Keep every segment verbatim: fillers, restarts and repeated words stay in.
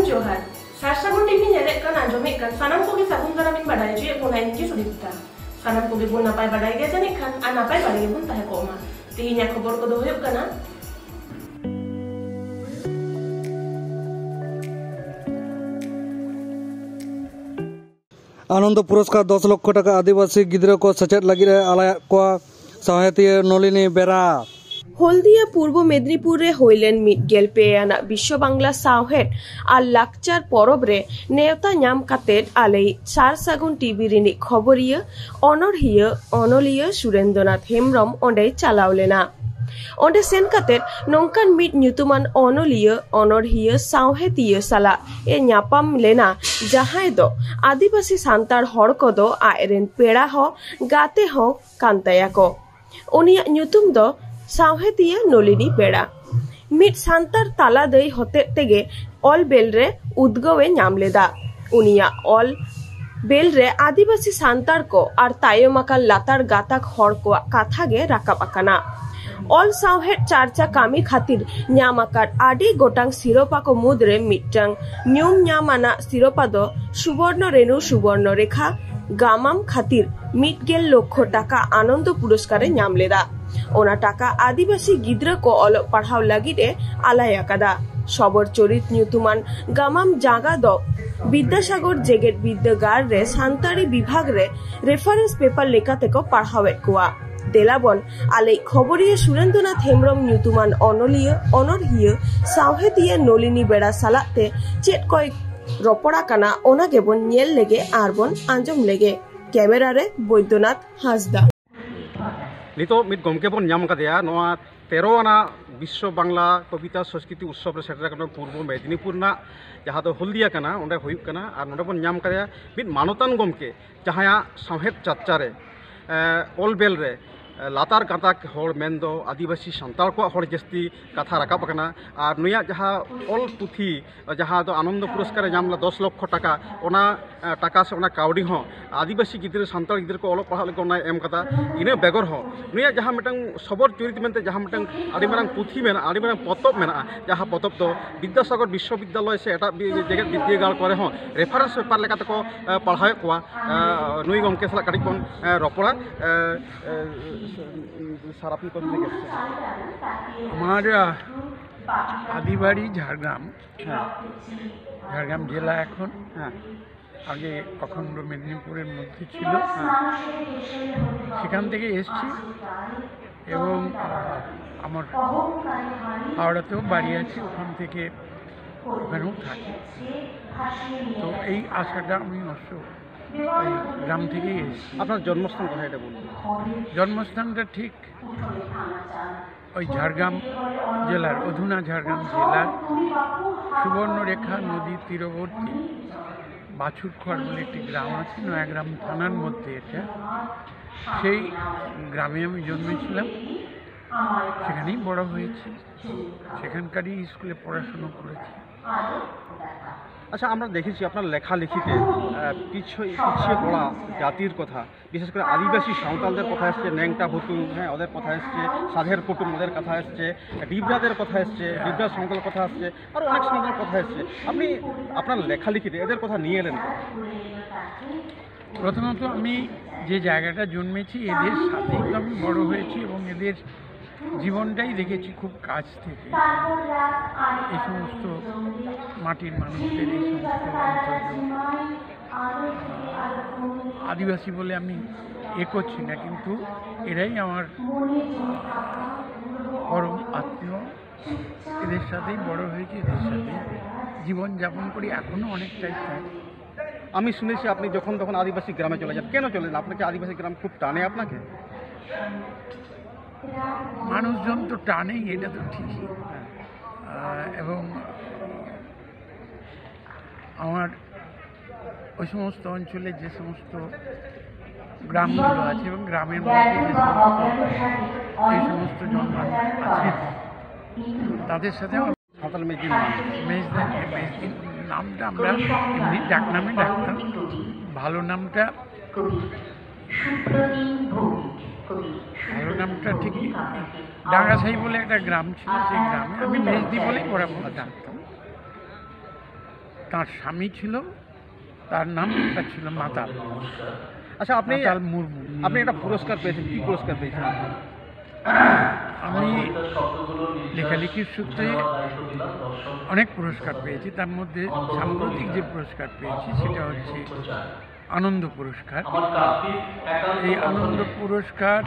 ᱡᱚᱦᱟᱨ᱾ ᱥᱟᱨ ᱥᱟᱹᱜᱩᱱ ᱴᱤᱵᱷᱤ ᱧᱮᱞᱮᱫ ᱠᱟᱱ, ᱟᱸᱡᱚᱢᱮᱫ ᱠᱟᱱ ᱥᱟᱱᱟᱢ ᱠᱚᱜᱮ ᱥᱟᱹᱜᱩᱱ ᱫᱟᱨᱟᱢᱤᱧ ᱵᱟᱰᱟᱭ ᱦᱚᱪᱚᱭᱮᱫ ᱵᱚᱱᱟ, ᱤᱧ ᱜᱮ ᱥᱩᱫᱤᱯᱛᱟ᱾ ᱥᱟᱱᱟᱢ ᱠᱚᱜᱮ ᱵᱚᱱ ᱱᱟᱯᱟᱭ ᱵᱟᱰᱟᱭ ᱜᱮᱭᱟ ᱡᱟᱹᱱᱤᱡ ᱠᱷᱟᱱ, ᱟᱨ ᱱᱟᱯᱟᱭ ᱵᱟᱲᱟ ᱜᱮᱵᱚᱱ ᱛᱟᱦᱮᱸ ᱠᱚᱜ ᱢᱟ᱾ ᱛᱮᱦᱮᱧᱟᱜ ᱠᱷᱚᱵᱚᱨ ᱠᱚᱫᱚ ᱦᱩᱭᱩᱜ ᱠᱟᱱᱟ, ᱟᱱᱚᱱᱫᱚ ᱯᱩᱨᱚᱥᱠᱟᱨ ᱫᱚᱥ ᱞᱚᱠᱠᱷᱚ ᱴᱟᱠᱟ ᱟᱹᱫᱤᱵᱟᱹᱥᱤ ᱜᱤᱫᱽᱨᱟᱹ ᱠᱚ ᱥᱮᱪᱮᱫ ᱞᱟᱹᱜᱤᱫ ᱮ ᱟᱞᱟᱭᱟᱫ ᱠᱚᱣᱟ ᱥᱟᱶᱦᱮᱫᱤᱭᱟᱹ ᱱᱚᱞᱤᱱᱤ ᱵᱮᱨᱟ᱾ ᱦᱚᱞᱫᱤᱭᱟ ᱯᱩᱨᱵᱚ ᱢᱮᱫᱽᱱᱤᱯᱩᱨ ᱨᱮ ᱦᱩᱭ ᱞᱮᱱ ᱢᱤᱫ ᱜᱮᱞ ᱯᱮ ᱟᱱᱟᱜ ᱵᱤᱥᱥᱚ ᱵᱟᱝᱞᱟ ᱥᱟᱶᱦᱮᱫ ᱟᱨ ᱞᱟᱠᱪᱟᱨ ᱯᱚᱨᱚᱵᱽ ᱨᱮ ᱱᱮᱣᱛᱟ ᱧᱟᱢ ᱠᱟᱛᱮᱫ ᱟᱞᱮᱭᱤᱡ ᱥᱟᱨ ᱥᱟᱹᱜᱩᱱ ᱴᱤᱵᱷᱤ ᱨᱤᱱᱤᱡ ᱠᱷᱚᱵᱚᱨᱤᱭᱟᱹ, ᱚᱱᱚᱲᱦᱤᱭᱟᱹ, ᱚᱱᱚᱞᱤᱭᱟᱹ ᱥᱩᱨᱮᱱᱫᱨᱚᱱᱟᱛᱷ ᱦᱮᱢᱵᱽᱨᱚᱢ ᱚᱸᱰᱮᱭ ᱪᱟᱞᱟᱣ ᱞᱮᱱᱟ᱾ ᱚᱸᱰᱮ ᱥᱮᱱ ᱠᱟᱛᱮᱫ ᱱᱚᱝᱠᱟᱱ ᱢᱤᱫ ᱧᱩᱛᱩᱢᱟᱱ ᱚᱱᱚᱞᱤᱭᱟᱹ, ᱚᱱᱚᱲᱦᱤᱭᱟᱹ, ᱥᱟᱶᱦᱮᱫᱤᱭᱟᱹ ᱥᱟᱞᱟᱜ ᱮ ᱧᱟᱯᱟᱢ ᱞᱮᱱᱟ, ᱡᱟᱦᱟᱸᱭ ᱫᱚ ᱟᱹᱫᱤᱵᱟᱹᱥᱤ ᱥᱟᱱᱛᱟᱲ ᱦᱚᱲ ᱠᱚᱫᱚ ᱟᱡᱨᱮᱱ ᱯᱮᱲᱟ ᱦᱚᱸ ᱜᱟᱛᱮ ᱦᱚᱸ ᱠᱟᱱ ᱛᱟᱭᱟ ᱠᱚ᱾ ᱩᱱᱤᱭᱟᱜ ᱧᱩᱛᱩᱢ ᱫᱚ ᱥᱟᱶᱦᱮᱫᱤᱭᱟᱹ ᱱᱚᱞᱤᱱᱤ ᱵᱮᱲᱟ᱾ ᱢᱤᱫ ᱥᱟᱱᱛᱟᱲ ᱛᱟᱞᱟ ᱫᱟᱹᱭ ᱦᱚᱛᱮᱡ ᱛᱮᱜᱮ ᱚᱞ ᱵᱮᱞ ᱨᱮ ᱩᱫᱽᱜᱟᱹᱣ ᱮ ᱧᱟᱢ ᱞᱮᱫᱟ᱾ ᱩᱱᱤᱭᱟᱜ ᱚᱞ ᱵᱮᱞ ᱨᱮ ᱟᱹᱫᱤᱵᱟᱹᱥᱤ ᱥᱟᱱᱛᱟᱲ ᱠᱚ ᱟᱨ ᱛᱟᱭᱚᱢ ᱟᱠᱟᱱ ᱞᱟᱛᱟᱨ ᱜᱟᱛᱟᱠ ᱦᱚᱲ ᱠᱚᱣᱟᱜ ᱠᱟᱛᱷᱟ ᱜᱮ ᱨᱟᱠᱟᱵ ᱟᱠᱟᱱᱟ᱾ ᱚᱞ ᱥᱟᱶᱦᱮᱫ ᱪᱟᱨᱪᱟ ᱠᱟᱹᱢᱤ ᱠᱷᱟᱹᱛᱤᱨ ᱧᱟᱢ ᱟᱠᱟᱫ ᱟᱹᱰᱤ ᱜᱚᱴᱟᱝ ᱥᱤᱨᱳᱯᱟ ᱠᱚ ᱢᱩᱫᱽᱨᱮ ᱢᱤᱫᱴᱟᱝ ᱧᱩᱢ ᱧᱟᱢ ᱟᱱᱟᱜ ᱥᱤᱨᱳᱯᱟ ᱫᱚ ᱥᱩᱵᱚᱨᱱᱚ ᱨᱮᱱᱩ ᱥᱩᱵᱚᱨᱱᱚ ᱨᱮᱠᱷᱟ ᱜᱟᱢᱟᱢ ᱠᱷᱟᱹᱛᱤᱨ ᱢᱤᱫ ᱜᱮᱞ ᱞᱚᱠᱠᱷᱚ ᱴᱟᱠᱟ ᱟᱱᱚᱱᱫᱚ ᱯᱩᱨᱚᱥᱠᱟᱨ ᱮ ᱧᱟᱢ ᱞᱮᱫᱟ᱾ ᱚᱱᱟ ᱴᱟᱠᱟ ᱟᱹᱫᱤᱵᱟᱹᱥᱤ ᱜᱤᱫᱽᱨᱟᱹ ᱠᱚ ᱚᱞᱚᱜ ᱯᱟᱲᱦᱟᱣ ᱞᱟᱹᱜᱤᱫ ᱮ ᱟᱞᱟᱭ ᱟᱠᱟᱫᱟ᱾ ᱥᱚᱵᱚᱨ ᱪᱚᱨᱤᱛ ᱧᱩᱛᱩᱢᱟᱱ ᱜᱟᱢᱟᱢ ᱡᱟᱸᱜᱟ ᱫᱚ ᱵᱤᱫᱽᱫᱟᱥᱟᱜᱚᱨ ᱡᱮᱜᱮᱛ ᱵᱤᱨᱫᱟᱹᱜᱟᱲ ᱨᱮ ᱥᱟᱱᱛᱟᱲᱤ ᱵᱤᱵᱷᱟᱜᱽ ᱨᱮ ᱨᱮᱯᱷᱟᱨᱮᱱᱥ ᱯᱮᱯᱟᱨ ᱞᱮᱠᱟ ᱛᱮᱠᱚ ᱯᱟᱲᱦᱟᱣᱮᱫ ᱠᱚᱣᱟ᱾ ᱫᱮᱞᱟᱵᱚᱱ ᱟᱞᱮᱭᱤᱡ ᱠᱷᱚᱵᱚᱨᱤᱭᱟᱹ ᱥᱩᱨᱮᱱᱫᱨᱚᱱᱟᱛᱷ ᱦᱮᱢᱵᱽᱨᱚᱢ ᱧᱩᱛᱩᱢᱟᱱ ᱚᱱᱚᱞᱤᱭᱟᱹ, ᱚᱱᱚᱲᱦᱤᱭᱟᱹ, ᱥᱟᱶᱦᱮᱫᱤᱭᱟᱹ ᱱᱚᱞᱤᱱᱤ ᱵᱮᱲᱟ ᱥᱟᱞᱟᱜ ᱛᱮ ᱪᱮᱫ ᱠᱚᱭ ᱨᱚᱯᱚᱲ ᱟᱠᱟᱱᱟ, ᱚᱱᱟ ᱜᱮᱵᱚᱱ ᱧᱮᱞ ᱞᱮᱜᱮ ᱟᱨ ᱵᱚᱱ ᱟᱸᱡᱚᱢ ᱞᱮᱜᱮ᱾ ᱠᱮᱢᱮᱨᱟ ᱨᱮ ᱵᱳᱭᱫᱚᱱᱟᱛᱷ ᱦᱟᱸᱥᱫᱟ᱾ ᱱᱤᱛᱚᱜ ᱢᱤᱫ ᱜᱚᱢᱠᱮ ᱵᱚᱱ ᱧᱟᱢ ᱠᱟᱫᱮᱭᱟ ᱱᱚᱣᱟ ᱛᱮᱨᱚ ᱟᱱᱟᱜ ᱵᱤᱥᱥᱚ ᱵᱟᱝᱞᱟ ᱠᱚᱵᱤᱛᱟ ᱥᱚᱝᱥᱠᱨᱤᱛᱤ ᱩᱛᱥᱚᱵ ᱨᱮ ᱥᱮᱴᱮᱨ ᱟᱠᱟᱱᱟ ᱯᱩᱨᱵᱚ ᱢᱮᱫᱤᱱᱤᱯᱩᱨ ᱨᱮᱱᱟᱜ, ᱡᱟᱦᱟᱸ ᱫᱚ ᱦᱚᱞᱫᱤᱭᱟ ᱠᱟᱱᱟ, ᱚᱸᱰᱮ ᱦᱩᱭᱩᱜ ᱠᱟᱱᱟ᱾ ᱟᱨ ᱱᱚᱰᱮ ᱵᱚᱱ ᱧᱟᱢ ᱠᱟᱫᱮᱭᱟ ᱢᱤᱫ ᱢᱟᱱᱚᱛᱟᱱ ᱜᱚᱢᱠᱮ, ᱡᱟᱦᱟᱸᱭᱟᱜ ᱥᱟᱶᱦᱮᱫ ᱪᱟᱨᱪᱟ ᱨᱮ, ᱮ, ᱚᱞ ᱵᱮᱞ ᱨᱮ ᱞᱟᱛᱟᱨ ᱜᱟᱛᱟᱠ ᱦᱚᱲ ᱢᱮᱱᱫᱚ ᱟᱹᱫᱤᱵᱟᱹᱥᱤ ᱥᱟᱱᱛᱟᱲ ᱠᱚᱣᱟᱜ ᱦᱚᱲ ᱡᱟᱹᱥᱛᱤ ᱠᱟᱛᱷᱟ ᱨᱟᱠᱟᱵ ᱟᱠᱟᱱᱟ᱾ ᱟᱨ ᱱᱩᱭᱟᱜ ᱡᱟᱦᱟᱸ ᱚᱞ ᱯᱩᱛᱷᱤ, ᱡᱟᱦᱟᱸ ᱫᱚ ᱟᱱᱚᱱᱫᱚ ᱯᱩᱨᱚᱥᱠᱟᱨᱮ ᱧᱟᱢ ᱞᱮᱫᱟ ᱫᱚᱥ ᱞᱚᱠᱠᱷᱚ ᱴᱟᱠᱟ, ᱚᱱᱟ ᱮ, ᱴᱟᱠᱟ ᱥᱮ ᱚᱱᱟ ᱠᱟᱹᱣᱰᱤ ᱦᱚᱸ ᱟᱹᱫᱤᱵᱟᱹᱥᱤ ᱜᱤᱫᱽᱨᱟᱹ, ᱥᱟᱱᱛᱟᱲ ᱜᱤᱫᱽᱨᱟᱹ ᱠᱚ ᱚᱞᱚᱜ ᱯᱟᱲᱦᱟᱜ ᱞᱟᱹᱜᱤᱫ ᱚᱱᱟᱭ ᱮᱢ ᱠᱟᱫᱟ᱾ ᱤᱱᱟᱹ ᱵᱮᱜᱚᱨ ᱦᱚᱸ ᱱᱩᱭᱟᱜ ᱡᱟᱦᱟᱸ ᱢᱤᱫᱴᱟᱝ ᱥᱚᱵᱚᱨ ᱪᱚᱨᱤᱛ ᱢᱮᱱᱛᱮ ᱡᱟᱦᱟᱸ ᱢᱤᱫᱴᱟᱝ ᱟᱹᱰᱤ ᱢᱟᱨᱟᱝ ᱯᱩᱛᱷᱤ ᱢᱮᱱᱟᱜᱼᱟ, ᱟᱹᱰᱤ ᱢᱟᱨᱟᱝ ᱯᱚᱛᱚᱵ ᱢᱮᱱᱟᱜᱼᱟ, ᱡᱟᱦᱟᱸ ᱯᱚᱛᱚᱵ ᱫᱚ ᱵᱤᱫᱽᱫᱟᱥᱟᱜᱚᱨ ᱵᱤᱥᱥᱚᱵᱤᱫᱽᱫᱟᱞᱚᱭ ᱥᱮ ᱮᱴᱟᱜ ᱵᱤ-, ᱡᱮᱜᱮᱛ ᱵᱤᱫᱽᱫᱟᱹᱜᱟᱲ ᱠᱚᱨᱮ ᱦᱚᱸ reference paper ᱞᱮᱠᱟ ᱛᱮᱠᱚ, ᱮ, ᱯᱟᱲᱦᱟᱣᱮᱫ ᱠᱚᱣᱟ᱾ ᱮ, ᱱᱩᱭ ᱜᱚᱢᱠᱮ ᱥᱟᱞᱟᱜ ᱠᱟᱹᱴᱤᱡ ᱵᱚᱱ, ᱮ, ᱨᱚᱯᱚᱲᱟ᱾ ᱮ, ᱮ, ᱥᱟᱨ, আপনি কোথা থেকে এসেছেন? আমার, আহ, আদি বাড়ি ঝাড়গ্রাম। হ্যাঁ। ঝাড়গ্রাম জেলা এখন। হ্যাঁ। আগে অখণ্ড মেদিনীপুরের মধ্যে ছিল। হ্যাঁ। সেখান থেকে এসছি এবং, আহ, আমার হাওড়াতেও বাড়ি আছে, ওখান থেকে ওখানেও থাকি। তো এই আশাটা আমি অবশ্য এই গ্রাম থেকেই এসেছি। আপনার জন্মস্থান কোথায়, এটা বলুন। জন্মস্থানটা ঠিক ওই ঝাড়গ্রাম জেলার, অধুনা ঝাড়গ্রাম জেলার সুবর্ণরেখা নদীর তীরবর্তী বাছুরখোয়ার বলে একটি গ্রাম আছে, নয়াগ্রাম থানার মধ্যে এটা। সেই গ্রামে আমি জন্মেছিলাম, সেখানেই বড় হয়েছি, সেখানকারই স্কুলে পড়াশুনো করেছি। আচ্ছা, আমরা দেখেছি আপনার লেখালেখিতে, আহ, পিছিয়ে, পিছিয়ে পড়া জাতির কথা, বিশেষ করে আদিবাসী সাঁওতালদের কথা এসছে, ন্যাংটা ভুতুম, হ্যাঁ, ওদের কথা এসছে, সাধের কুটুম, ওদের কথা এসছে, ডিবরাদের কথা এসছে, ডিবরা সাঁওতাল কথা এসছে, আরও অনেক সাঁওতাল কথা এসছে। আপনি আপনার লেখালেখিতে এদের কথা নিয়ে এলেন? প্রথমত, আমি যে জায়গাটা জন্মেছি, এদের সাথেই তো আমি বড় হয়েছি এবং এদের জীবনটাই দেখেছি খুব কাছ থেকে। এই সমস্ত মাটির মানুষদের, এই সমস্ত অঞ্চলগুলো, আদিবাসী বলে আমি এ করছি না, কিন্তু এরাই আমার পরম আত্মীয়। এদের সাথেই বড় হয়েছি, এদের সাথেই জীবনযাপন করি, এখনও অনেকটাই তাই। আমি শুনেছি আপনি যখন তখন আদিবাসী গ্রামে চলে যান। কেন চলে যান? আপনাকে আদিবাসী গ্রাম খুব টানে আপনাকে? মানুষজন তো টানেই, এটা তো ঠিকই। আহ, এবং আমার ওই সমস্ত অঞ্চলে যে সমস্ত গ্রামগুলো আছে এবং গ্রামের মধ্যে যে সমস্ত, এই সমস্ত জনমানুষ আছে, তাদের সাথে আমার সাঁওতাল মেজদি নাম। মেজদি, মেজদি নামটা আমরা এমনি ডাকনামে ডাকতাম। ভালো নামটা, ভালো নামটা ঠিক ডাঙ্গাসাই বলে একটা গ্রাম ছিল, সেই গ্রামে আমি মেজদি বলেই বরাবর ডাকতাম। তার স্বামী ছিল, তার নামটা ছিল মাতাল। আচ্ছা, আপনি মাতাল মুর্মু। আপনি একটা পুরস্কার পেয়েছেন, কি পুরস্কার পেয়েছেন আপনি? আমি লেখালেখির সূত্রে অনেক পুরস্কার পেয়েছি, তার মধ্যে সাম্প্রতিক যে পুরস্কার পেয়েছি সেটা হচ্ছে আনন্দ পুরস্কার। এই আনন্দ পুরস্কার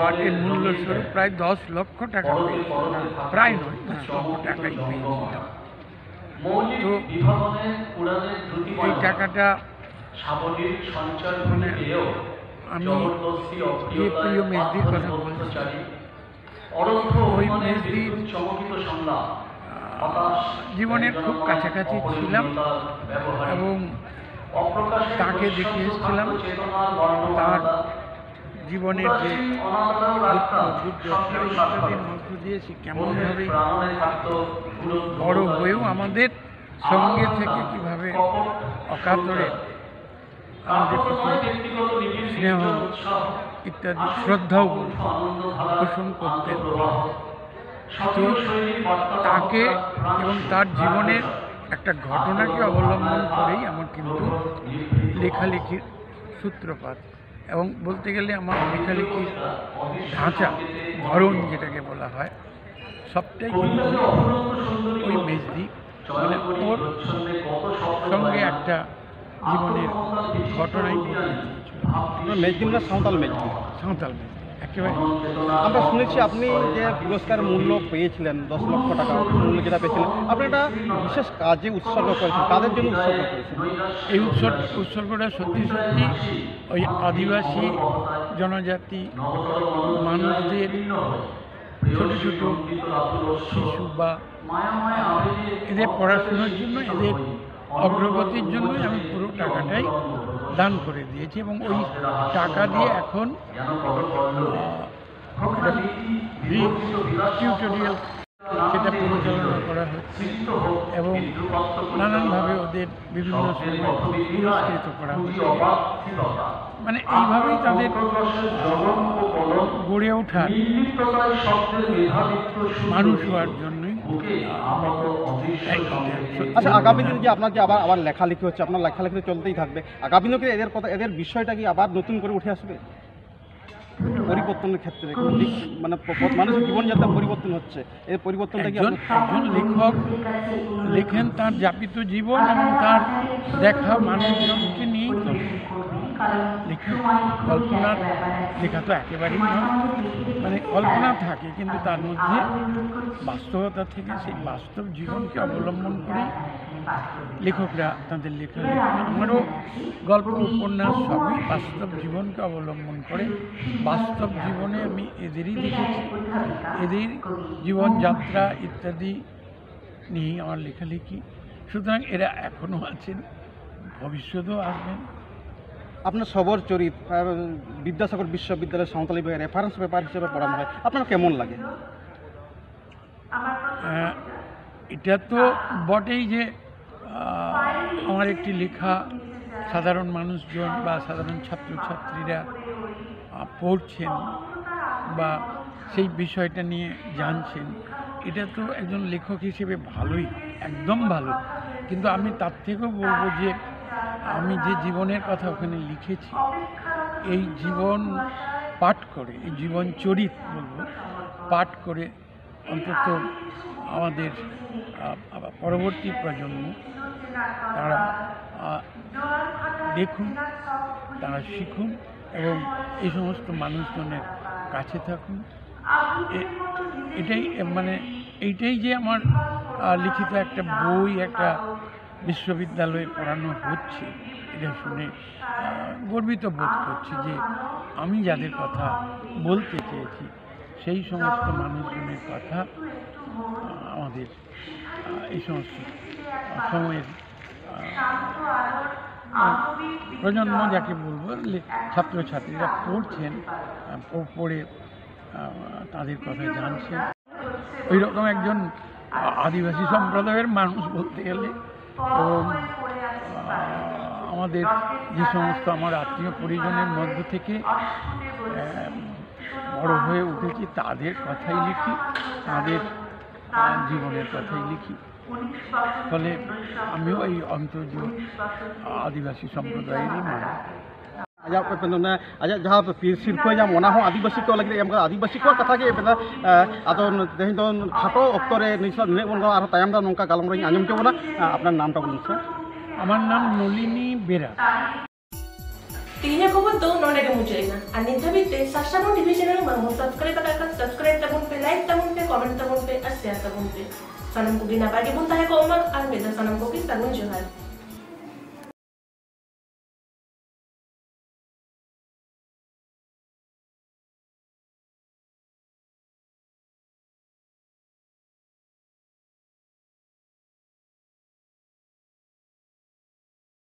আর এর মূল্য স্বরূপ প্রায় দশ লক্ষ টাকা পেয়েছি। প্রায় নয়, দশ লক্ষ টাকাই পেয়েছিলাম। তো এই টাকাটা, মানে, আমি যে প্রিয় মেজদির কথা বলছি, ওই মেজদির জীবনের খুব কাছাকাছি ছিলাম এবং তাকে দেখে এসেছিলাম। তার জীবনের যে দুঃখ, দুর্দশা ইত্যাদির মধ্য দিয়ে সে কেমনভাবে বড় হয়েও আমাদের সঙ্গে থেকে কিভাবে অকাতরে আমাদের প্রতি স্নেহ ইত্যাদি শ্রদ্ধাও পোষণ করতেন। তো তাকে এবং তার জীবনের একটা ঘটনাকে অবলম্বন করেই আমার কিন্তু লেখালেখির সূত্রপাত, এবং বলতে গেলে আমার লেখালেখির ধাঁচা, ধরন যেটাকে বলা হয়, সবটাই কিন্তু ওই মেজদি, মানে, ওর সঙ্গে একটা জীবনের ঘটনাই ঘটে গিয়েছিল। আপনার মেজদি মানে সাঁওতাল মেজদি। সাঁওতাল মেজদি, একেবারে। আমরা শুনেছি আপনি যে পুরস্কার মূল্য পেয়েছিলেন, দশ লক্ষ টাকা মূল্য যেটা পেয়েছিলেন, আপনি এটা বিশেষ কাজে উৎসর্গ করেছেন, কাদের জন্য উৎসর্গ করেছেন? এই উৎসর্গ, উৎসর্গটা সত্যি সত্যি ওই আদিবাসী জনজাতি মানুষদের, ছোট ছোট শিশু বা এদের পড়াশোনার জন্য, এদের অগ্রগতির জন্যই আমি পুরো টাকাটাই দান করে দিয়েছি এবং ওই টাকা দিয়ে এখন আহ, একটা ফ্রি টিউটোরিয়াল সেটা পরিচালনা করা হচ্ছে এবং নানানভাবে ওদের বিভিন্ন সময় পুরস্কৃত করা হচ্ছে। মানে এইভাবেই তাদের গড়ে ওঠার মানুষ হওয়ার জন্যই। আচ্ছা, আগামী দিন কি আপনার যে আবার আবার লেখালেখি হচ্ছে, আপনার লেখালেখি তো চলতেই থাকবে, আগামী দিনে কি এদের কথা, এদের বিষয়টা কি আবার নতুন করে উঠে আসবে পরিবর্তনের ক্ষেত্রে? মানে মানুষের জীবনযাত্রা পরিবর্তন হচ্ছে, এর পরিবর্তনটা কি একজন একজন লেখক লেখেন তার যাপিত জীবন এবং তার দেখা মানুষজনকে নিয়েই তো লেখেন। কল্পনার লেখা তো একেবারেই নয়, মানে কল্পনা থাকে কিন্তু তার মধ্যে বাস্তবতা থেকে সেই বাস্তব জীবনকে অবলম্বন করে লেখকরা তাদের লেখা লেখেন। আমারও গল্প উপন্যাস সবই বাস্তব জীবনকে অবলম্বন করে। বাস্তব জীবনে আমি এদেরই দেখেছি, এদের জীবনযাত্রা ইত্যাদি নিয়েই আমার লেখালেখি। সুতরাং এরা এখনও আছেন, ভবিষ্যতেও আসবেন। আপনার সবর চরিত বিদ্যাসাগর বিশ্ববিদ্যালয়ের সাঁওতালি বইয়ের রেফারেন্স পেপার হিসেবে পড়ানো হয়, আপনার কেমন লাগে? এটা তো বটেই যে আমার একটি লেখা সাধারণ মানুষজন বা সাধারণ ছাত্রছাত্রীরা পড়ছেন বা সেই বিষয়টা নিয়ে জানছেন, এটা তো একজন লেখক হিসেবে ভালোই, একদম ভালো। কিন্তু আমি তার থেকেও বলবো যে আমি যে জীবনের কথা ওখানে লিখেছি, এই জীবন পাঠ করে, এই জীবন চরিত বলবো, পাঠ করে অন্তত আমাদের পরবর্তী প্রজন্ম তারা দেখুন, তারা শিখুন এবং এই সমস্ত মানুষজনের কাছে থাকুন। এটাই মানে এইটাই যে আমার লিখিত একটা বই একটা বিশ্ববিদ্যালয়ে পড়ানো হচ্ছে, এটা শুনে গর্বিত বোধ করছি যে আমি যাদের কথা বলতে চেয়েছি সেই সমস্ত মানুষজনের কথা আমাদের এই সমস্ত সময়ের প্রজন্ম যাকে বলবো, লে-, ছাত্রছাত্রীরা পড়ছেন, আহ, প-, পড়ে, আহ, তাদের কথা জানছেন। ওইরকম একজন, আহ, আদিবাসী সম্প্রদায়ের মানুষ বলতে গেলে, এবং, আহ, আমাদের যে সমস্ত আমার আত্মীয় পরিজনের মধ্য থেকে, আহ, বড় হয়ে উঠেছি, তাদের কথাই লিখি, তাদের, আহ, জীবনের কথাই লিখি। ফলে আমিও এই অন্তর্জীব আদিবাসী ᱥᱚᱢᱯᱨᱚᱫᱟᱭ ᱨᱮ ᱢᱮᱱᱟᱜᱼᱟ᱾ ᱟᱡᱟᱜ ᱯᱮ ᱯᱮ ᱚᱱᱟ ᱟᱡᱟᱜ ᱡᱟᱦᱟᱸ ᱯᱮ ᱥᱤᱨᱯᱟᱹ ᱧᱟᱢ, ᱚᱱᱟ ᱦᱚᱸ ᱟᱹᱫᱤᱵᱟᱹᱥᱤ ᱠᱚ ᱞᱟᱹᱜᱤᱫ ᱮ ᱮᱢ ᱠᱟᱫᱟ᱾ ᱟᱹᱫᱤᱵᱟᱹᱥᱤ ᱠᱚᱣᱟᱜ ᱠᱟᱛᱷᱟ ᱜᱮ ᱢᱮᱱᱟᱜᱼᱟ᱾ ᱟᱫᱚ ᱛᱮᱦᱮᱧ ᱫᱚ ᱠᱷᱟᱴᱚ ᱚᱠᱛᱚ ᱨᱮ ᱱᱤᱭᱟᱹ ᱥᱟᱞᱟᱜ ᱱᱤᱱᱟᱹᱜ ᱵᱚᱱ ᱜᱟᱞᱢᱟᱨᱟᱣᱟ, ᱟᱨᱦᱚᱸ ᱛᱟᱭᱚᱢ ᱫᱟᱨᱟᱢ ᱱᱚᱝᱠᱟ ᱜᱟᱞᱢᱟᱨᱟᱣ ᱤᱧ ᱟᱸᱡᱚᱢ ᱦᱚᱪᱚ ᱵᱚᱱᱟ᱾ ᱟᱯᱱᱟᱨ ᱱᱟᱢᱴᱟ ᱵᱚᱞᱩᱱ ᱥᱮ᱾ আমার নাম নলিনী বেরা। ᱛᱮᱦᱮᱧᱟᱜ ᱠᱷᱚᱵᱚᱨ ᱫᱚ ᱱᱚᱰᱮ ᱜᱮ ᱢᱩᱪᱟᱹᱫ ᱮᱱᱟ᱾ ᱟᱨ ᱱᱤᱛ ᱫᱷᱟᱹᱵᱤᱡ ᱛᱮ ᱥᱟᱥᱟᱵᱚᱱ ᱴᱤᱵᱷᱤ ᱪᱮᱱᱮᱞ ᱵᱟᱝᱵᱚᱱ ᱥᱟᱵᱥᱠᱨᱟᱭᱤᱵ ᱟᱠᱟᱫ ᱠᱷᱟᱱ ᱥᱟᱵᱥᱠᱨᱟᱭᱤᱵ ᱛᱟᱵᱚᱱ ᱯᱮ, ᱞᱟᱭᱤᱠ ᱛᱟᱵᱚᱱ ᱯᱮ, ᱠᱚᱢᱮᱱᱴ ᱛᱟᱵᱚᱱ ᱯᱮ ᱟᱨ ᱥᱮᱭᱟᱨ ᱛᱟᱵᱚᱱ ᱯᱮ᱾ ᱥᱟᱱᱟᱢ ᱠᱚᱜᱮ ᱱᱟᱯᱟᱭ ᱜᱮᱵᱚᱱ ᱛᱟᱦᱮᱸ ᱠᱚᱜ ᱢᱟ ᱟᱨ ᱢᱤᱫ ᱫᱷᱟᱣ ᱥᱟᱱᱟᱢ ᱠᱚᱜᱮ ᱥᱟᱹᱜᱩᱱ